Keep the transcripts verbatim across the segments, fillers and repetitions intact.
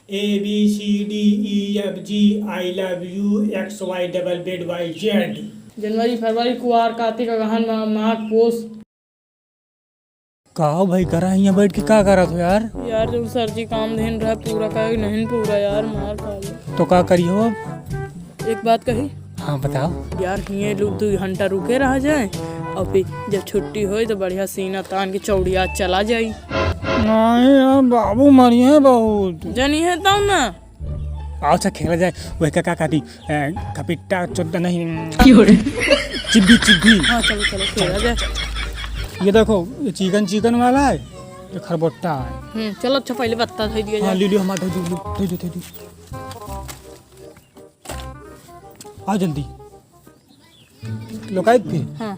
A B C D E F G, I love you, X Y double bed Y Z। जनवरी, फरवरी, कुआर, कार्तिक, अगहन, मा-, माघ, पूस। का हो भाई, करा हियाँ बैठ के का करत हो यार? यार, जब सर जी काम देन रहा पूरा करे, नहीं पूरा यार, मार खा गए। तो का करी हो अब? एक बात कही? हाँ, बताओ। यार, हिये लोग दो घंटा रुके रह जाए और फिर जब छुट्टी होई तो बढ़िया सीना तान के चौड़िया चला जाई। नहीं यार, बाबू मरिहे बहुत। जनी है तब ना। आओ, अच्छा, खेला जाए। वही का, का कहती, ए, कपिट्टा चोद्दा नहीं। क्यों रे? चिब्बी, चिब्बी। हाँ, चलो, चलो, खेला जाए। ये देखो, ये चिकन, चिकन वाला है, ये खरबट्टा है। हम्म, चलो, अच्छा, पहले बत्ता धो दिया हाँ, जाए। ले लियो, हमारा धो दो, धो दो, धो दो। आ जल्दी। लोकाइत फिर? हाँ।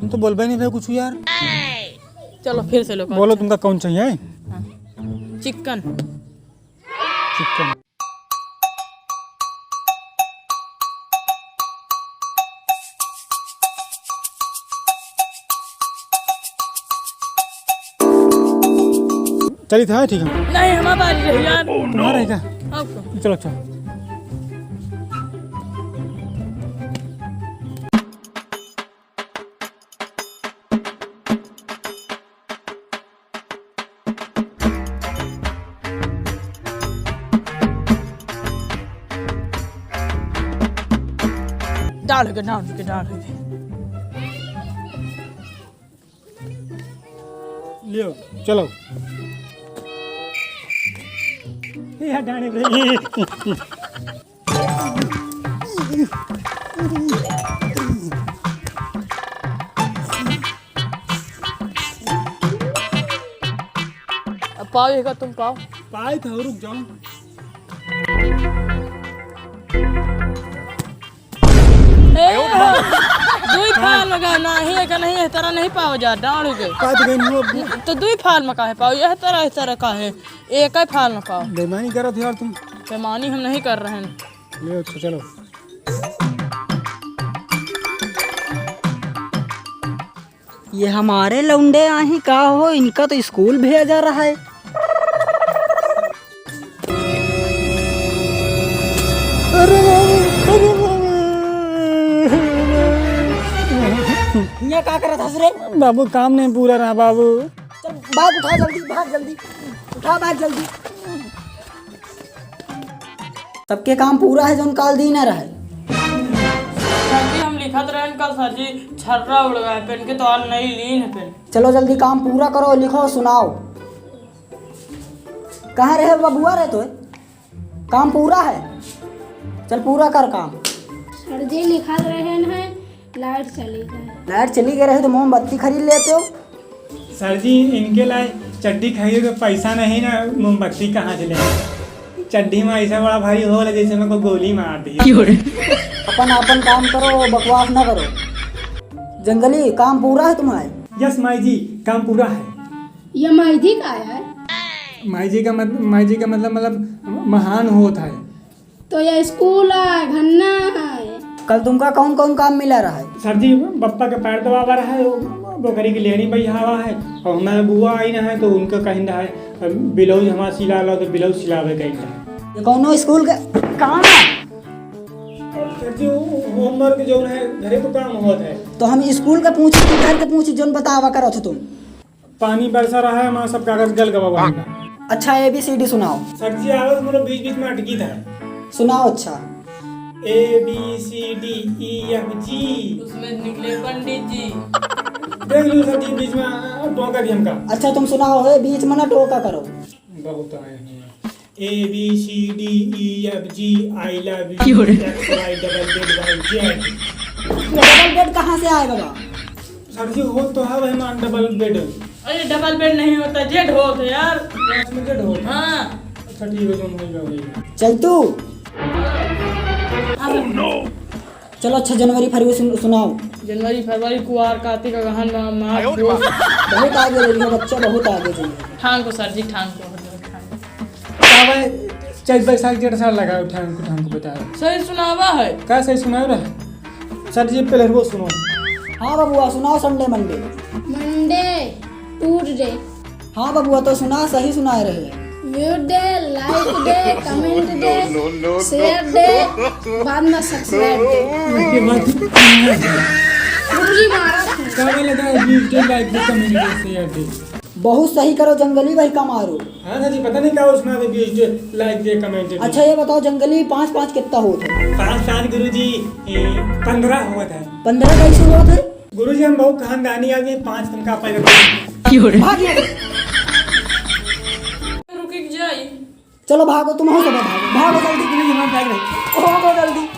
तुम तो बोलबे नहीं भाई कुछ यार। चलो फिर से लोकाइत। बोलो तुमका कौन चाहिए? हाँ। चिकन। चिकन। चली था, ठीक है। नहीं, हमारा बारी रही यार। तुम्हारा है क्या? आपको। चलो, चलो। डाल के, डाल के, डाल के। लियो, चलो। ये डाने भाई। अब पाव, एक तुम पाव। पाए तो रुक जाओ। ए, दुई फाल लगा, नाही है का, नहीं है, तरह नहीं पाओ जा, डाल के। पाँच गई नहीं हो। तो दुई फाल में काहे पाओ, यह तरह, इस तरह का है, एक ही फाल में पाओ। बेईमानी करत हो यार तुम। बेईमानी हम नहीं कर रहे हैं। ले, अच्छा, चलो। ये हमारे लौंडे आही का हो, इनका तो स्कूल भेजा रहा है। अरे बाबू, अरे बाबू। यहाँ का करत हस रे? बाबू, काम नहीं पूरा रहा बाबू। चल, bag उठा जल्दी, भाग जल्दी। उठा bag जल्दी। सबके काम पूरा है, जौन काल दीन रहे। सर जी, हम लिखत रहन काल सर जी, छर्रा उड़ गए पेन के, तो आज नई लीन है पेन। चलो जल्दी काम पूरा करो, लिखो, सुनाओ। कहाँ रहे बबुआ रहे तो? काम पूरा है, चल पूरा कर काम। सर जी, लिखत रहन है, light चली गए। Light चली गए रहे तो मोमबत्ती खरीद लेते हो। सर जी, इनके लाए चड्डी खरीदे के पैसा नहीं ना, मोमबत्ती कहाँ से ले? चड्डी में ऐसा बड़ा भारी होल है, जैसे में कोई गोली मार दी। क्यों रे? अपन, अपन काम करो, बकवास ना करो। जंगली, काम पूरा है तुम्हारे? Yes माई जी, काम पूरा है। ये माई जी का है? माई जी का मत-, माई जी का मतलब, मतलब महान होत है। तो ये स्कूल है, घन्ना है। कल तुमका कौन कौन काम मिला रहा है? सर जी, बप्पा के पैर दबावा रहा है, वो बकरी की लेनी बहियावा है, और हमारे बुआ आई ना है तो उनका कहिन रहा है, ब्लाउज हमारा सिला लो, तो ब्लाउज सिलावे कहिन रहा है। ये कौनो स्कूल का काम है? सर जी, वो homework जो है घरे को काम होत है। तो हम स्कूल का पूछी कि घर के पूछी, जोन बतावा करत हो तुम? पानी बरसा रहा है, हमारा सब कागज गल गवा वहीं का। अच्छा, A B C D सुनाओ। सर जी, आवाज मतलब बीच बीच में अटकी था। सुनाओ। अच्छा। A B C D E F G। उसमें निकले पंडित जी। देख लो सर जी, बीच में टोका भी हमका। अच्छा, तुम सुनाओ, हे, बीच में ना टोका करो। बहुत आए हैं। A B C D E F G, I love you, क्यों रे? X Y double bed Y Z। ये double bed कहाँ से आए बाबा? सर जी, होत तो है भाई मान double bed। अरे double bed नहीं होता, Z होत है यार। Yes में Z होत है। हाँ। अच्छा ठीक है, तुम हो जाओ। चल तू। अब चलो अच्छा, जनवरी फरवरी सुन-, सुनाओ। जनवरी फरवरी कुआर कार्तिक अगहन मा-, माघ पूस। बहुत आगे रही हो बच्चा, बहुत आगे रही हो। ठान को सर जी, ठान को, ठान को। का भाई, चैत बैसाख जेठ साल लगा, ठान को, ठान को बताओ। सही सुनावा है। का सही सुनावा रहा? सर जी, पहले वो सुनो। हाँ बबुआ, सुनाओ Sunday Monday। Monday, Tuesday। हाँ बबुआ, तो सुना, सही सुनाए रहे। View दे, like दे, comment दे, share दे, बाद में subscribe दे। इसके बाद गुरुजी मारा। का बोले था? Views दे, like दे, comment दे, share दे। बहुत सही करो जंगली भाई, कम आरो। हाँ ना जी, पता नहीं का उसमें अभी views दे, like दे, comment दे। अच्छा, ये बताओ जंगली, पाँच पाँच कितना होत है? पाँच सात गुरुजी, ए, पन्द्रह होत है। पन्द्रह कैसे होत है? गुरुजी, हम बहुत खानदानी आदमी, पाँच तनका पैदा। भाग यहाँ से। रुक जाई। चलो भागो, तुम हो सब भागो, भागो जल्दी। गुरुजी, हमारा bag रही। भागो जल्दी।